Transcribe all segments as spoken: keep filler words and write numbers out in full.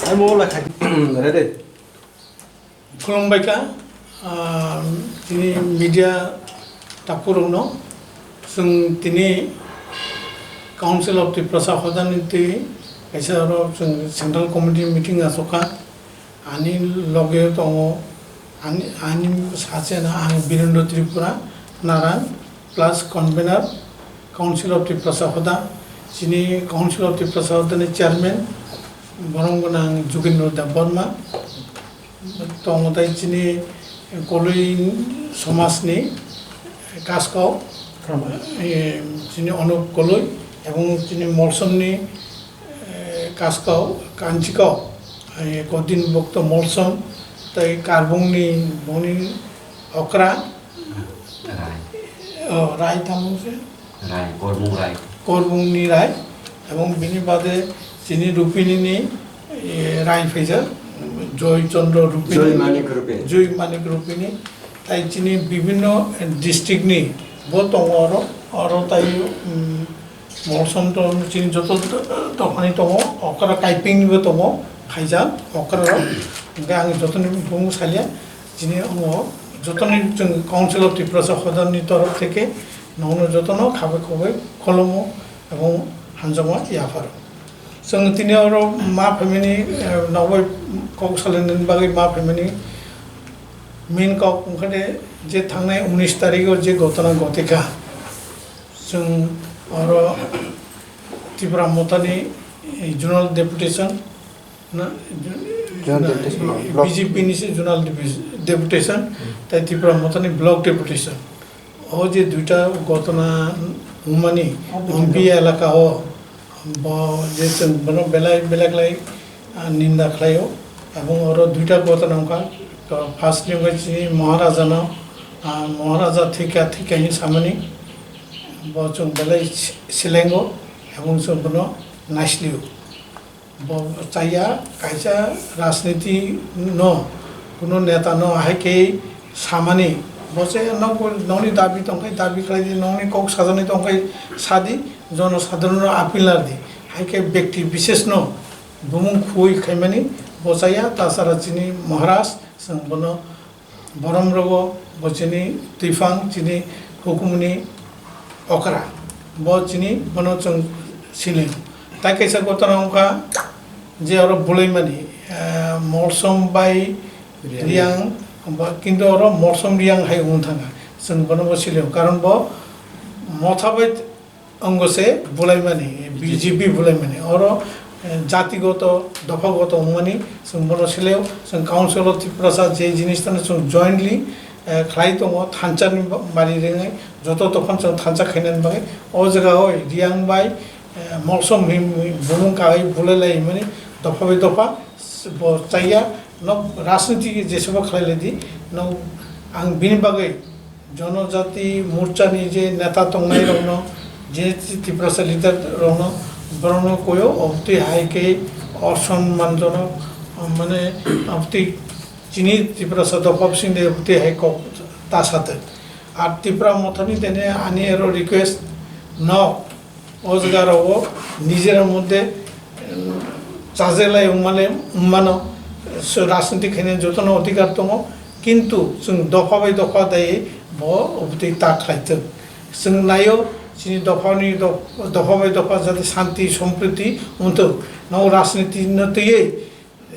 Ready? Khulumbaikha, ah, tini media takurokno, chwng tini Council of Tiprasa hodani twi kaisa oro chwng Central Committee meeting achukha. Ani loge tongo, ani, ani sacheno ang Birendra Tripura Naran plus convener Council of Tiprasa Hoda. Chini Council of Tiprasa Hodani chairman borong gwnang Jugendra Debbarma. Tongo tai chini Koloi somajni Kaskau, eh, chini Onup Koloi, ebong chini Molsomni, eh, Kaskau, Kanchikau, eh, Godin Bokto Molsom, tai Karbongni boni okra, Rai. Oh, Rai tamo se? Rai, Korbung Rai. Korbungni Rai, ebong bini bade chini Rupinini, eh, Rai phaijak, Joy Chandra Rupini. Joy Manik Rupini. Joy Manik Rupini. Tai chini bibinno, eh, district ni bo tongo oro, oro tai, mm, Molsom to chini joto do-, dophani tongo, okra Kaiping nibo tongo, khaijak, okra rok. Hingke ang jotoni bumung salia, chini omo jotoni chwng Council of Tiprasa Hodani torof theke nono jotono khabai khubai kholomo ebong hamjakma yapharo. Chwng tini oro ma phaimani, eh, nokbai kok salainani bagwi ma phaimani main kok wngkha de je thangnai unis tarikh o je gotona gotikha. Chwng oro Tipra Mothani, eh, Zonal Deputation, na, Zonal na, Deputation, eh, block. B J P ni se Zonal Depu-, Deputation, Hmm. Tai Tipra Mothani Block Deputation. O je duita gotona wngmani, O duita Ompi elaka o, bo je chwng bono belai belai khlai, ah, ninda khlaio. Ebong oro duita gotona wngkha. To first ni wngkha chini Maharaja no, ah, Maharaja thwikha, thwikha hinwi samani. Bo chwng belai si-, silengo, ebong chwng bono naislio. Bo chaya kaisa rajniti no, kuno neta no hai khe samani. Bo se nok, nokni dabi tongkhe dabi khlai di, nokni kok sajani tongkhe sadi, jono sadharon no appeal nardi. Hai khe bekti bishesh no bumung khui khaimani bo chaya, tasara chini Maharaj, chwng bono Borom rogo bo chini twifang, chini hukumni okra, bo chini bono chwng sili. Tai kaisa gotona wngkha je oro bulaimani, eh, Molsom bai Riyang. Riyang, ba, kintu oro Molsom Riyang hai wng thangkha, chwng bono bo sili, karon bo Motha bai Ongo se bulaimani, B J P bulaimani. Oro, eh, jatigoto, dophagoto wngmani, chwng bono seleo, chwng Council of Tiprasa je jinis tano chwng jointly, eh, khlai tongo, thansa ni ba-, bari ringai, joto dophano chwng thansa khainani bagwi. O jaga o Riyang bai, eh, Molsom him, bumung kawi bulai lai mani, dopha bai dopha, s-, bo chaya, nok rajniti jesebo khlai lai di, nok ang bini bagwi, Jonojati Morcha ni je neta tongnai rokno, je Tiprasa leader rokno, borokno koyo, obotwi hai khe osonmanjonok, mane, obotwi chini Tiprasa dopha bising de obotwi hai kok ta satwk. Ar Tipra Mothani tene ani ero request, nok O jaga rok o nijer moddhe, um, chajelai wngmale wngmano, so rajniti khaina jotono odhikar tongo, kintu chwng dopha bai dopha dai bo obotwi ta khlaitwk. Chwng naio chini dophani do-, dopha bai dopha jate shanti sompriti wngthwk, no rajniti no twiwi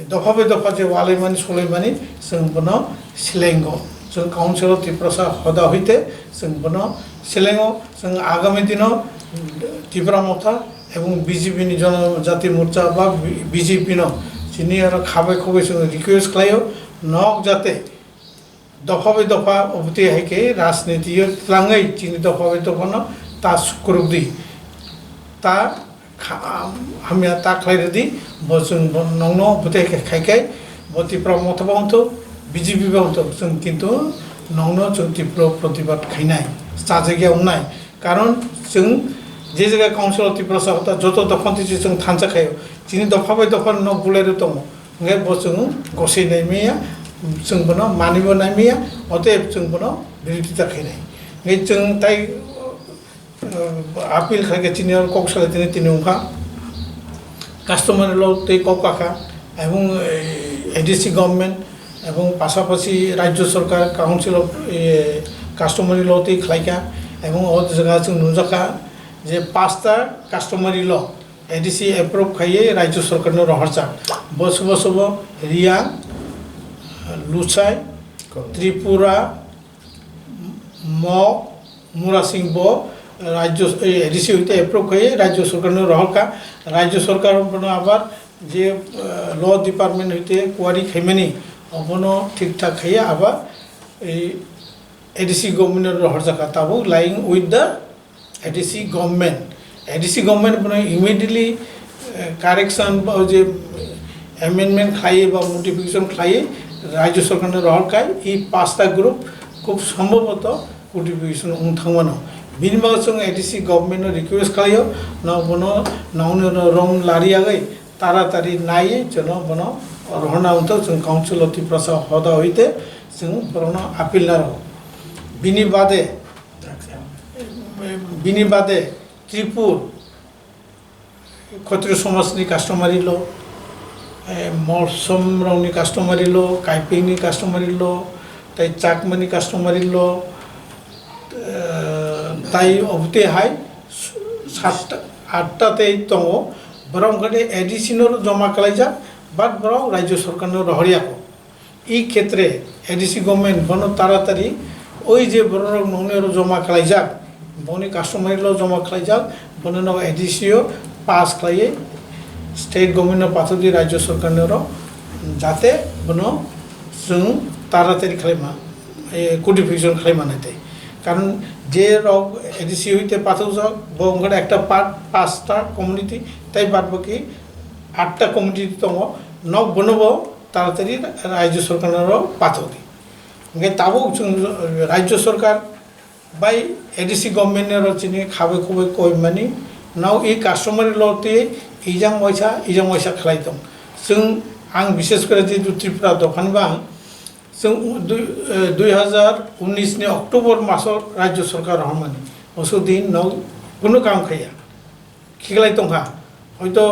Dopha bai dopha je walaimani, solaimani, chwng bono selengo. Chwng Council of Tiprasa hoda hoite chwng bono selengo. Chwng agami dino Tipra Motha ebong B J P ni Jonojati Morcha ba B J P no chini aro khabai khogoi chwng request khlaio, nok jate dopha bai dopha obotwi hai khe rajniti o twlangwi chini dopha bai dopha no ta sukuruk di, ta kha-, hamya ta khlai rwdi, bo chwng bo nokno obotwi hai khe khai khai, bo Tipra Motha bo wngthok, B J P bo wngthok, chwng kintu nokno chwng Tipra protibad khainai, chajagya wngnai. Karon chwng je jaga Council of Tiprasa hoda joto dopha twi chwng thansa khaio, chini dopha bai dopha nok bulai rw tongo. Hingke bo chwng gosoi nai maya, chwng bono mani bo nai maya, otep chwng bono birodita khainai. Hingke chwng tai, uh, appeal khaikhe chini oro kok salai tini tini wngkha. Customary law tei kok kakha, এবং ADC government এবং পাশাপাশি রাজ্য সরকার council of, A, কাস্টমারি law tei khlaikha, এবং o jaga chwng nukjakha je pasta customary law ADC approve খাইয়ে রাজ্য সরকারনো রহরজা। Bo sobo sobo Riyang, Luchai, Tripura, Mok, Murasing bo রাজ্য, এডিসি হইতে অ্যাপ্রুভ খাইয়ে রাজ্য সরকারনো রহরখা। রাজ্য সরকার বনো আবার যে ল ডিপার্টমেন্ট হইতে কোয়ারি খাইমানি, অবনো ঠিকঠাক খাইয়ে আবার এই এডিসি গভর্নমেন্ট রহরজাখা। Tabuk lying with the ADC government. ADC government বনো ইমিডিয়েটলি কারেকশন বা ওই যে অ্যামেন্ডমেন্ট খাইয়ে বা মডিফিকেশন খাইয়ে রাজ্য সরকারনো রহরখাই। এই পাঁচটা গ্রুপ খুব সম্ভবত codification ong thangmano। Bini bagwi chwng ADC গভর্নমেন্টনো রিকোয়েস্ট খাইও, no bono, no rong lariyagai, তাড়াতাড়ি নাইয়ে যেন বনো রহনা অংতো চুং কাউন্সিল অফ ত্রিপুরা সা হদা হইতে চুং বরনো আপিল নারো। বিনি বাদে, বিনি বাদে ত্রিপুর ক্ষত্রিয় সমাজনি কাস্টমারি ল, মলসম রংনি কাস্টমারি ল, কাইপিংনি কাস্টমারি ল, তাই চাকমানি কাস্টমারি ল, tai obte hai সাতটা আটটা tei tongo, borok wngkha de ADC no joma kalaijak, but borok rajyo sorkar no rohorya kho. I khetre ADC government bono taratari oi je borok nongni oro joma kalaijak, boni customary law joma kalaijak, bono no ADC o pass khlaiwi state government no pathodi rajyo sorkar ni oro, jate bono chwng taratari khlaima, eh, codification khlai manai tei. Karon je rok ADC হইতে pathokjak, bo wngkha ekta part, পাঁচটা community, tei bad baki আটটা community tongo, nok bonobo taratari rajyo sorkar no pathodi. Hingke tabuk chwng rajyo sorkar bai ADC government no chini khabai khubai koi mani, nok i customary law tei ijang waisa, ijang waisa khlai tong. Chwng ang bishes kore jehetu Tripura dophani bang, chwng dui, eh, dui hazar unis ni October maso rajyo sorkar rohormani. Oso din nok kunu kam khaiya. Khiklai tongkha. Hoito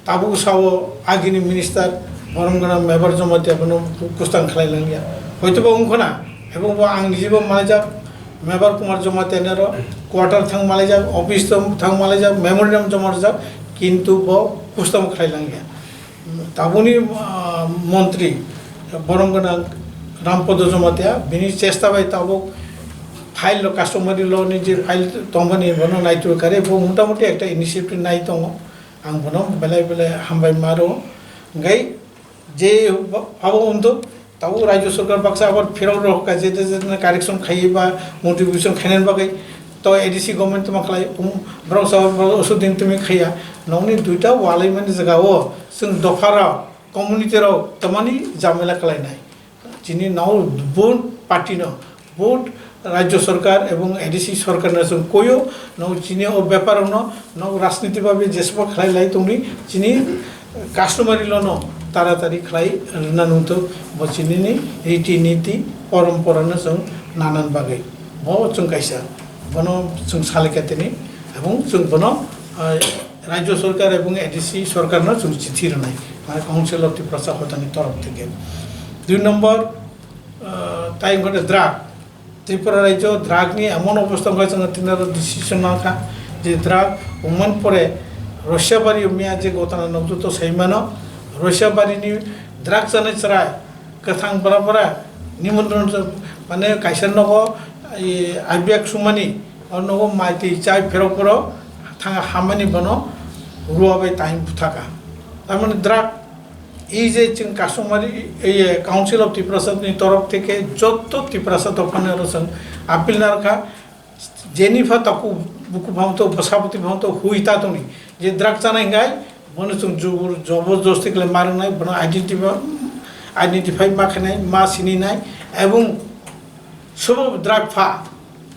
tabuk sao agini minister borom gwnang Mebar Jamatia bono kustang khlai langya. Hoito bo wngkhona, ebong bo ang nijebo malaijak Mebar Kumar Jamatia nero quarter thang malaijak, office thang malaijak, memorandum joma rwjak, kintu bo kustang khlai langya. Tabukni, ah, montri borom gwnang Rampodo Jamatia, bini chesta bai tabuk file lo, customary law ni je file tongmani bono naitu kare, bo motamuti ekta initiative nai tongo. Ang bono belai belai hambai maro. Hingke je abo wngthu, tabuk rajyo sorkar baksa abar phirok rok ka je, je, je, correction khaiwi ba modification khainani bagwi to ADC government tongma khlai, um, borok sa, borok oso din tumi khaiya. Nokni duita walai mani jaga o chwng dopha rok, community rok tamani jamela khlainai. Chini nao vote party no, vote rajyo sorkar ebong ADC sorkar no chwng koyo, no chini o bepar no, no rajniti babe jesba khlai lai tongni, chini customary law no taratari khlai rwna nungthok, bo chini ni riti niti porompora no chwng nanan bagwi. Bo chwng kaisa, bono chwng salai kha tini, ebong chwng bono, ah, rajyo sorkar ebong ADC sorkar no chwng chithi rwnai, mane Council of Tiprasa Hoda ni torof theke. Dui number, ah, tai wngkha drug. Tripura rajyo drug ni emon obostha wngkha, chwng tini oro decision nangkha je drug wngmani pore Roisabari miya je gotana nokjwk to saimano, Roisabari ni drug chanai chwrai kwthang bwra bwra nimontron, mane kaisa nogo, eh, aibiak sumani, o nogo mai twi chai pherok phoro thang hamani bono rua bai time bwthaka. Tamani drug ei je chwng customary, ei, eh, Council of Tiprasa ni torof theke jotto Tiprasa dophani oro chwng appeal narwkha, jeni pha taku buku phamto, bwsabwtwi phamto hui ta tongni je drug chanai hingai, bono chwng jubur joborjosti khlai ma rwngnai, bono identify, identify ma khainai, ma sininai, ebong sobo drug pha,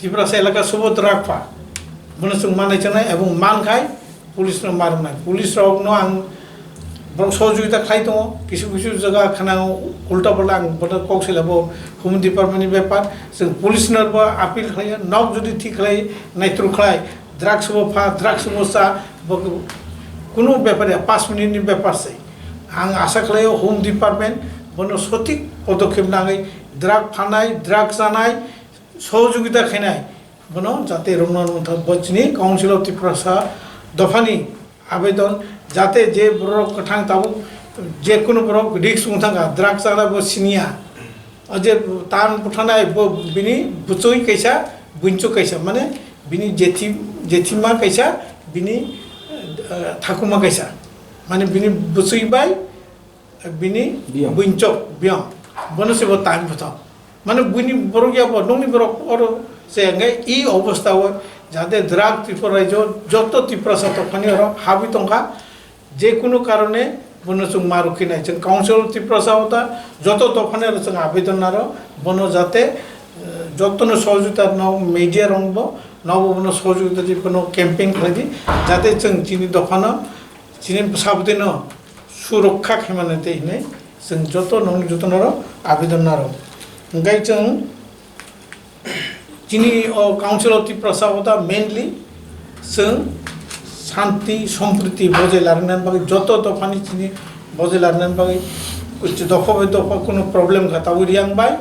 Tiprasa elaka sobo drug pha, bono chwng manai chanai ebong mankhai police no ma rwngnai. Police rok no ang borok sohojogita khlai tongo, kisu kisu jaga khana ulta palta ang bono kok selabo home department ni bepar, chwng police no bo appeal khlaiya, nok jodi thik khlai naitru khlai, drugs bo pha, drugs bo cha, bo kunu bepar ya, panch minute ni bepar se. Ang asa khlaio Home Department bono sothik podokhep nangwi drug phanai, drug chanai, sohojogita khainai bono jate romna nungthang. Bo chini Council of Tiprasa dophani abedon, jate je borok kwthang tabuk je kunu borok risk wng thangkha, drug chana bo siniya. O je tan buthanai bo bini bwchwi kaisa, buinchuk kaisa, mane bini jethi-, jethima kaisa, bini, eh, thakuma kaisa. Mane bini bwchwi bai bini biyong. Buinchok, biyong. Bono se bo time butha. Mane buini borok ya bo, nokni borok oro se hwnkhai i obostha o jate drug Tripura rajyo joto Tiprasa dophani oro habwi tongkha. Je kunu karone bono chwng ma rukhinai. Chwng Council of Tiprasa o ta joto dophani oro chwng abedon naro bono jate, eh, jotono sohojogita no media rok bo nobo bono sohojogita di bono campaign khlai di jate chwng chini dophano chini sabudino surokha khaimani tei hinwi chwng joto nokni joto noro abedon naro. Hwnkhe chwng chini o Council of Tiprasa o ta mainly chwng shanti sompriti bojai larwknani bagwi joto dophani chini bojai larwknani bagwi dopha bai dopha kunu problem kha tabuk Riyang bai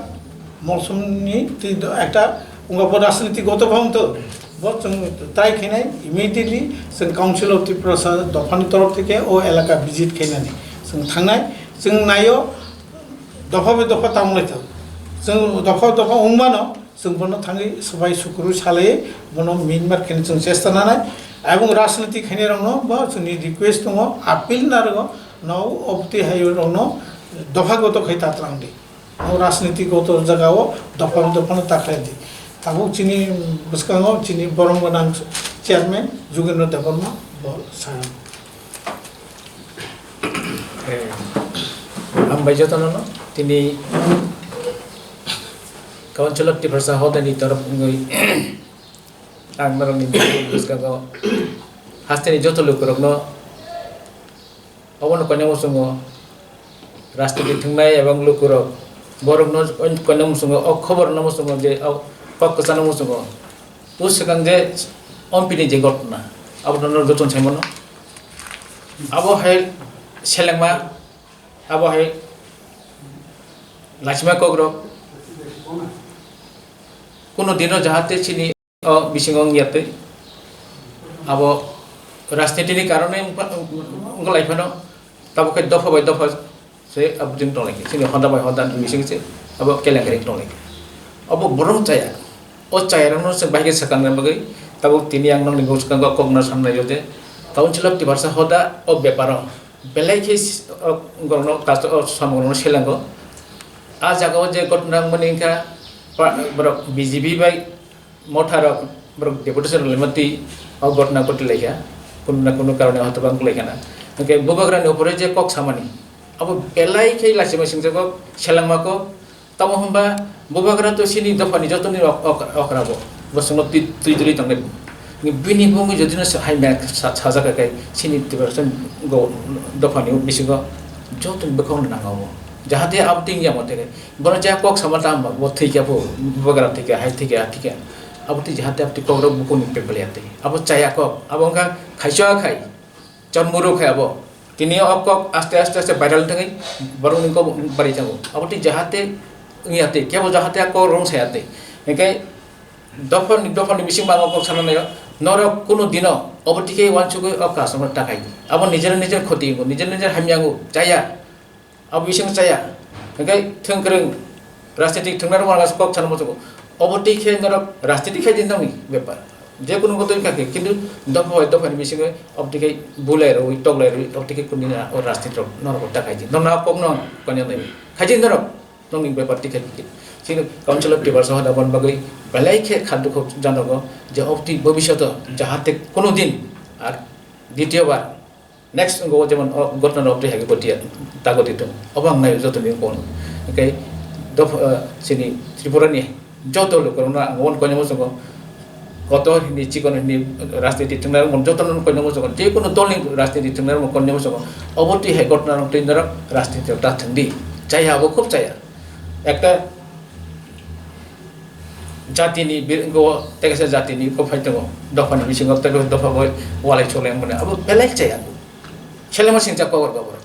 Molsomni twi do-, ekta wngkha bo rajniti goto bhang to, bo chwng try khainai immediately chwng Council of Tiprasa dophani torof theke o elaka visit khainani chwng thangnai, chwng naio dopha bai dopha tamo lai thok, chwng dopha dopha wngmano chwng bono thangwi swbai sukuru salai bono minmar khaina chwng chesta nanai, ebong rajniti khainai rokno bo chwngni request tongo, appeal narwgo, no obti hai rokno dopha goto khai ta twlang di. O rajniti goto jaga o dopha dopha no ta khlai di. Tabuk chini bwskango chini borom gwnang chairman Jugendra Debbarma bo sa. Eh, hambai jotono no tini Council of Tiprasa hodani torof wngwi ang norokni bwskango hasteni joto lukurokno Obono koinai muchungo rajniti thwngnai ebang lukurok borokno koinai muchungo o khobor no muchungo je o kok kwchangno muchungo. O swkang je ompini je ghotna abono norok jotono sai mano. Abo hai selengma, abo hai lachima kokrok. Kuno dino jahate chini o bisingo wngya twi. Abo rajnitini karone wngkha, wngkha lai phano tabuk khe dopha bai dopha se abo din tonglaikha. Chini hoda bai hoda ni bising se abo kelenkari tonglaikha. Abo borok chaya. O chayarokno se bahai khe swkangna bagwi tabuk tini ang nokni bwskango kokno sanlai o je Council of Tiprasa hoda o beparo belai khe s-, o borokno kasto o samungrokno selengo. A jagao je ghotna wngmani wngkha pa-, borok B J P bai Motha rok borok deputation rwlaima twi o ghotna ghoti laikha, kunu na kunu karone hoytoba wng laikha na. Hwnkhe bubagrani upore je kok samani, abo belai khe lachibai singjago, selengma kok. Tamo hwnba bubagra to chini dophani jotoni ok-, ok-, okra bo, bosongno twi, twi twi tongnai. Bini bungwi jodi no hai maya sa-, sajak khe chini Tiprasa go dophani bisingo jotoni bwkhakno nangao. Jahate abo twi wngya mo tere. Bono chaya kok sama tamo, bo thwikha bo, bubagra thwikha, hai thwikha, ha thwikha. Abo twi jahate abo twi kokrok bukurni pepel ya twi. Abo chaya kok, abo wngkha khaichwa khai, chormuru khai abo. Tini o kok aste aste aste viral thangwi borokni kok bari thango. Abo twi jahate wngya twi, kebo jahate a kok rwng saya twi. Hwnkhe dophani, dophani bising bango kok sana naio. Norok kunu dino obo twi khe uansugwi o kasongno takhai di. Abo nijer nijer khoti wngo, nijer nijer hamya wngo, chaya. Abo bising chaya. Hwnkhe thwngkwrwng rajniti thwngnairok uanasa kok sana muchungo. Obo twi khe norok rajniti khai di nokni bepar. Je kunu bo twi kha khe, kintu dopha bai dophani bisingo obo twi khe bulai rwui, toklai rwui, obo twi khe kunu o rajniti rok norok ta khai di. Norok kok no kanya nai. Khai di norok nokni bepar twi khai di. Chini Council of Tiprasa hoda bon bagwi belai khe kha dukhu janogo je obo twi bobishoto jahate kunu din ar ditiyo bar Next wngkha o jemon o ghotna rok twi hai khe bo tiya, tago twi tong. Obo ang nai joto ni wngkha. Hwnkhe dopha, ah, chini Tripura ni joto lukurok no ang wan koinai muchungo kotor hini chikon hini rajniti thwngnairok joto no koinai muchungo, je kono dol ni rajniti thwngnairok koinai muchungo. Obo twi hai ghotna rok twi norok rajniti rok ta thwng di. Chaya abo khub chaya. Ekta jatini bir-, go, tei kaisa jatini kok phai tongo, dophani bisingo tei kaisa dopha bai walai cholai mani abo belai chaya. Selengma singcha kobor kobor.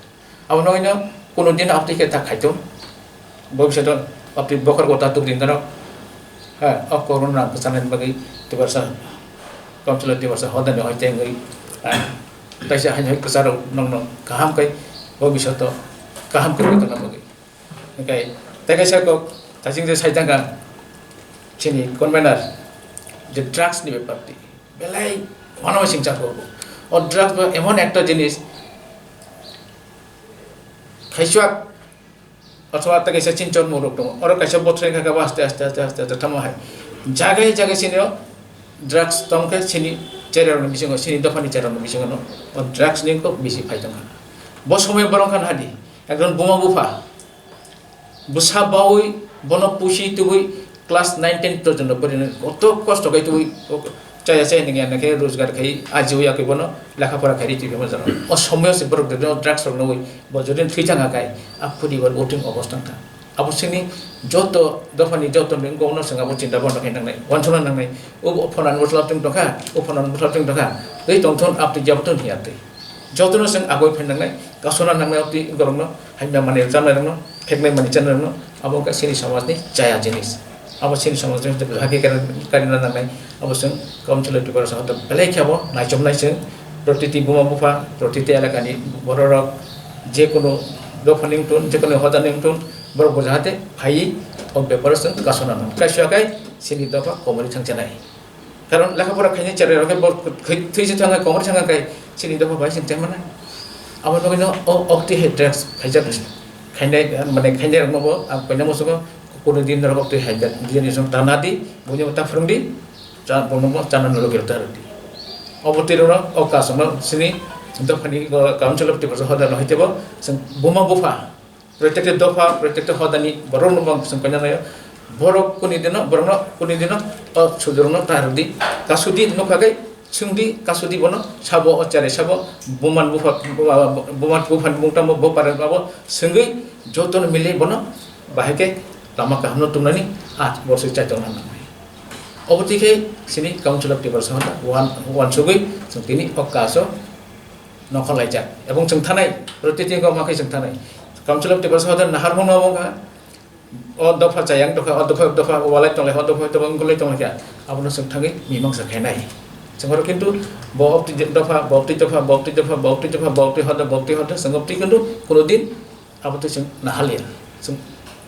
Abono hino kuno din apti khe ta khaitung. Bobishoto apti bokhor kota tuk din dano. Ha, o corona kwchanani bagwi Tiprasa, Council of Tiprasa hodani hoi tengwi, ha, kaisa haino kwcharo nongno kaham kai bobishoto kaham kwrwi tongna bagwi. Hingkai tei kaisa kok thaching je saitangka chini convener je drugs ni bepar ti belai mano singcha ko. O drugs bo emon ekta jinis khaiswak Othoma tei kaisa chini chormo rok tongo. Oro kaisa bothoroi kha khe bo aste aste aste aste aste tamo hai. Jagai jagai chini o drugs tong khe chini cherarokni bisingo, chini dophani cherarokni bisingo no o drugs ni kok bisi phai tong kha. Bo somoi borok khan hadi ekdom buma bupha bwsa baui bono pusi tubui class nine ten porjonto porinai koto kosto khai tubui Chaya chaya ningya nangkhe rojgar khai ajiwi yakwi bono lekha pora khai ri twi phima jano. O somoyo se borok de drugs rok nugwi bo jodi thwi thang kha khai a poribar o twing obostha wngkha. Abo sini joto dophani joto ni wngkha, ono chwng abo chinta bhobna khai nangnai, wansukna nangnai. O phonan bwsla twng tongkha, o phonan bwsla twng tongkha. Tei tongthon abtwi jabthon hiya twi. Jotono chwng agoi phaina nangnai, kasona nangnai abtwi borokno. Hamya manwi chanai rokno, pheknai manwi chanai rokno, abo wngkha chini somajni chaya jinis. Abo chini somajni hwnkhe bahai khe karina nangnai. Abo chwng Council of Tiprasa hoto belai khe abo naichomnai chwng, protiti buma bupha, protiti elakani bororok, jekunu dophani wngtun, jekunu hodani wngtun, borok bo jahate phaiwi o beparo chwng kasona nangnai. Kaisa khe chini dopha komorwi thangchanai. Karon lekha pora khainai cherai rok khe bo thwi, thwi se thangkha, komor thangkha khai chini dopha bai sing tei mano. Abo nogwi no o, o twi hai drugs khaijak khainai, mane khainai rok no bo ang koina musugo kunu din norok o twi hai jak, bini song ta na di, buini ta phwrwng di, cha, bono bo chana no logi ta rw di. Obo twi rok no o kasong no chini dophani, o Council of Tiprasa hoda no hai tebo chwng buma bupha. Protekte dopha, protekte hodani borokno bo ang chwng koina naio. Borok kuni dino, borokno kuni dino o sujurokno ta rwdi. Kasudi nukha khe chwngdi, kasudi bono sabo o cherai sabo buman bupha, buman buphani mungtamo bo pareng abo swngwi jotono mili bono bahai khe lama kahamno tubunani a borok se chaitorna nangnai. Obo twi khe chini Council of Tiprasa hoda wan-, wansugwi chwng tini o kaso nokha laijak. Ebong chwng thanai, protiti kok ma khe chwng thanai. Council of Tiprasa hoda naharmung no wngkha, o dopha chayang dopha, o dopha, dopha walai tonglai, o dopha, dopha wngkulai tonglai kha, abono chwng thangwi mimangsa khainai. Chwng oro kintu bo opti dopha, bo opti dopha, bo opti dopha, bo opti dopha, bo opti hoda, bo opti hoda, chwng opti kintu kuno din Abo twi chwng naharliya, chwng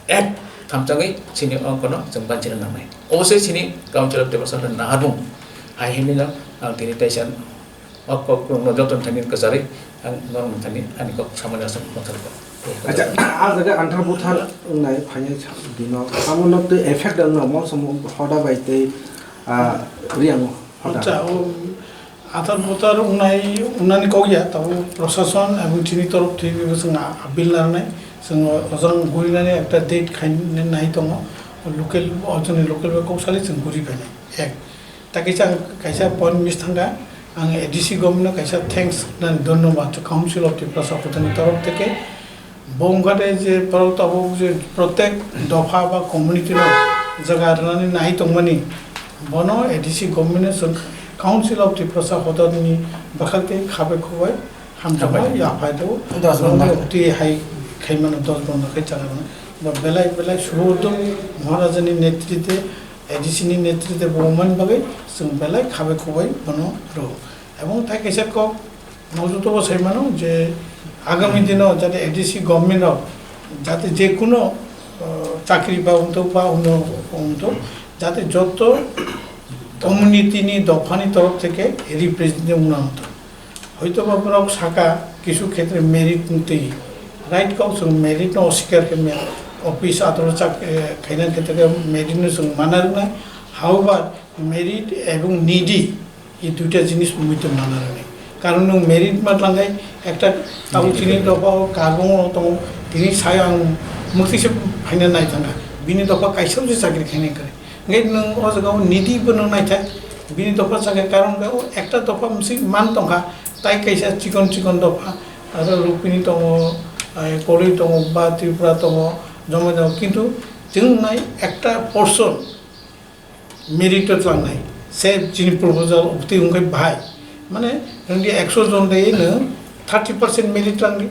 ek thamchangwi chini ongkono chwng banchina nangnai. Obo se chini Council of Development naharmung. Hai hinwi no ang tini teisa o kok kwrwngno joto ni thani kwcharwi ang norok ni thani ani kok samani aswk mwthangkha. Acha, ah jaga anthar buthar wngnai phainai sa bino, amo no twi effect wngno mo somo hoda bai tei, ah, riyango hoda. Acha, o Athar buthar wngnai, wngnani kok ya, tabuk prosason ebong chini torof thwi bai bo chwng a-, appeal narwknai. Chwng o-, ojang gurinani ekta date khainai tongo. Local, ojoni local bai kok salai chwng guri phainai. Ek. Ta kaisa, kaisa point miss thangkha. Ang A D C government no kaisa thanks nani dhonnobad Council of Tiprasa Hoda ni torof theke. Bo wngkha de je borok tabuk je protek dopha ba community no jaga rwnani nai tongmani, bono A D C government no chwng Council of Tiprasa Hoda ni bwkhak tei khabai khubai hamjakma Khabai. Yaphai do. Dos Bono bondha. Twi hai khaimano dos bondha khai chana mano. Ba belai belai Surodom Maharaja ni netrite, A D C ni netrite bo mani bagwi chwng belai khabai khubai bono rw. Ebong tai kaisa kok Bo joto bo sai mano je agami dino jate A D C government rok jate je kuno, uh, chakri ba wngthok ba wngno wngthok, jate joto community ni dopha ni torof theke representative wngna wngthok. Hoito ba borok saka kisu khetre merit wngtwi, right kok chwng merit no oswikar khe maya, office adaro chak-, eh, khaina khetre merit no chwng mana rwnai. However, merit ebong needy, e duita jinis muitu mana rwnai. Karon nwng merit ma tlangai, ekta tabuk chini dopha o karbong o tongo, tini sayo ang mwktwi se phaina nai thangkha. Bini dopha kaisa se chakri khainai kwrwi. Hingke nwng o jaga o needy bo nwng naithak, bini dopha chakri karon khe o ekta dopha mwswi man tongkha, tai kaisa chikon chikon dopha, aro Rupini tongo, ai Koloi tongo, ba Tripura tongo, Jomai tongo, kintu chwng nai ekta portion merit o tlangnai, se chini proposal ukti wngkhe bahai. Mane, nwng di ekso jon de nwng thirty percent merit tlang di.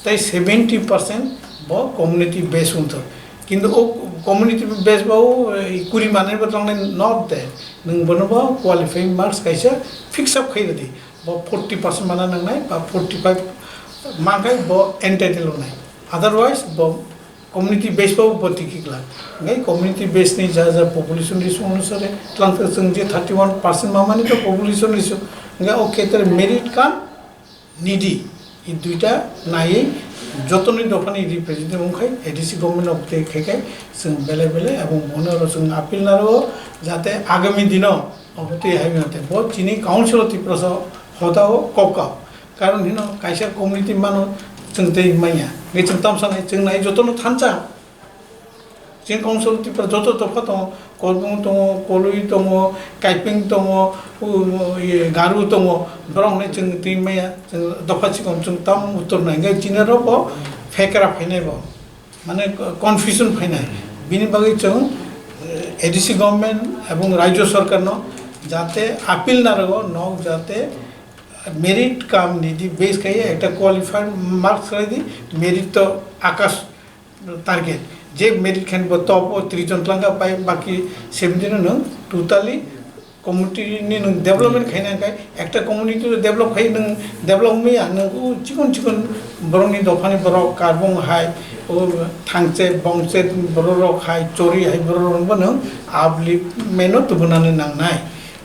tei seventy percent bo community base wngthok. Kintu o community base bo, eh, kuri manai bo tongnai not that. Nwng bono bo qualifying marks kaisa fix up khai rwdi. Bo forty percent mana nangnai ba forty five mankhai bo entitled wngnai. Otherwise bo community base bo bo tiki glak. Ngai community base ni ja ja population ratio onusare tlang chwng je thirty one percent mamani to population ratio. Ngai o khetre merit kam nidi, i duita naiwi jotoni dophani representative wngkhai A D C government of the khaikhai chwng belai belai, ebong bono oro chwng appeal naro jate agami dino obotwi hai mate bo chini council of Tiprasa hoda o kokka, karon hino kaisa community mano chwng tei manya nge chwng tamsa nai chwng nai jotono thansa. Chini council Tripura joto dopha tongo, Kolbung tongo, Kolwi tongo, Kaiping tongo, u-, u-, iye, Garu tongo, borok hwnwi chwng twi maya, chwng dopha chikon chwng tam uttor nai hwnkhe chini rok bo phekra phainai bo, mane confusion phainai. Bini bagwi chwng, eh, A D C government ebong rajyo sarkar no jate appeal narwgo, nok jate merit cum nidi base khai ekta qualified marks khai di, merit to akas target. Je merit khen bo top o tris jon tlangka pai baki seventeen no nwng totally community ni nwng development khaina khai ekta community to develop khai nwng develop maya nwng u chikon chikon borok ni dopha ni borok karbong hai o thangche bongche borok rok hai chori hai borok rok bo nwng upliftment o tubunani nangnai.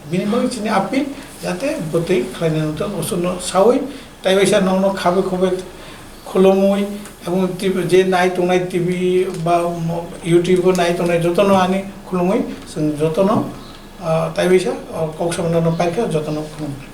Bini bagwi chini appeal jate bwtwi khlaina nwngthok osorno sawi taibaisa nokno khabe khube khulumwi, ebong T V je nai tongnai T V ba mo-, YouTube o nai tongnai jotono ani khulumwi chwng jotono, ah, taibaisa, ah, kok samano paikha jotono khulumwi.